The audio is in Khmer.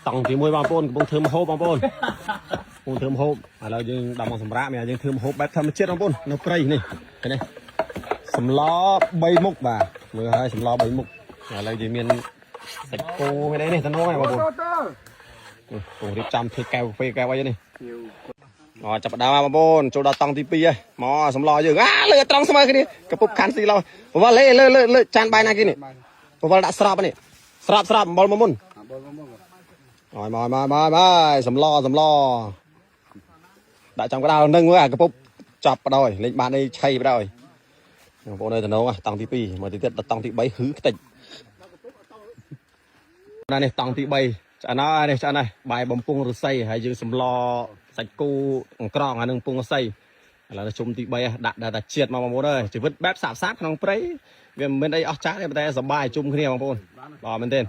តង់ទី1បងប្អូនកំពុងធ្វើម្ហូបបងប្អូនកំពុងធ្វើម្ហូបឥឡូវយើងដល់មកសម្រាប់មានយើងធ្វើម្ហូបបែបធម្មជាតិបងប្អូននៅព្រៃនេះឃើញទេសម្ល3មុខបាទមើលហើយសម្ល3មុខឥឡូវយើងមានសាច់គោមានអីនេះតំណងហ្នឹងបងប្អូននេះកំពុងរៀបចំធ្វើកែវកាហ្វេកែវអីនេះអូចាប់ផ្ដើមហើយបងប្អូនចូលដល់តង់ទី2ហើយមកសម្លយើងអាលើត្រង់ស្មើគ្នាកពុបខាន់ស៊ីឡោបវលលេលើលើលើចានបាយណាគេនេះបវលដាក់ស្របនេះស្របស្របអំបិលមកមុន មកមកមកមកមកសំឡសំឡដាក់ចំក្តៅនឹងមើលអាកពុបចាប់បដ ாய் លេងបានអីឆៃបដ ாய் បងប្អូននៅតំណងតង់ទី2មកទីទៀតដល់តង់ទី3ហឺខ្ទេចណានេះតង់ទី3ឆ្អិនហើយនេះឆ្អិនហើយបាយបំពង់ឫស្សីហើយយើងសំឡសាច់គោអង្ក្រងអានឹងពងឫស្សីឥឡូវជុំទី3ដាក់ដល់តែជាតិមកបងប្អូនអើយជីវិតបែបសាបសាបក្នុងព្រៃវាមិនមានអីអស្ចារ្យទេតែសប្បាយជុំគ្នាបងប្អូនបាទមែនទេ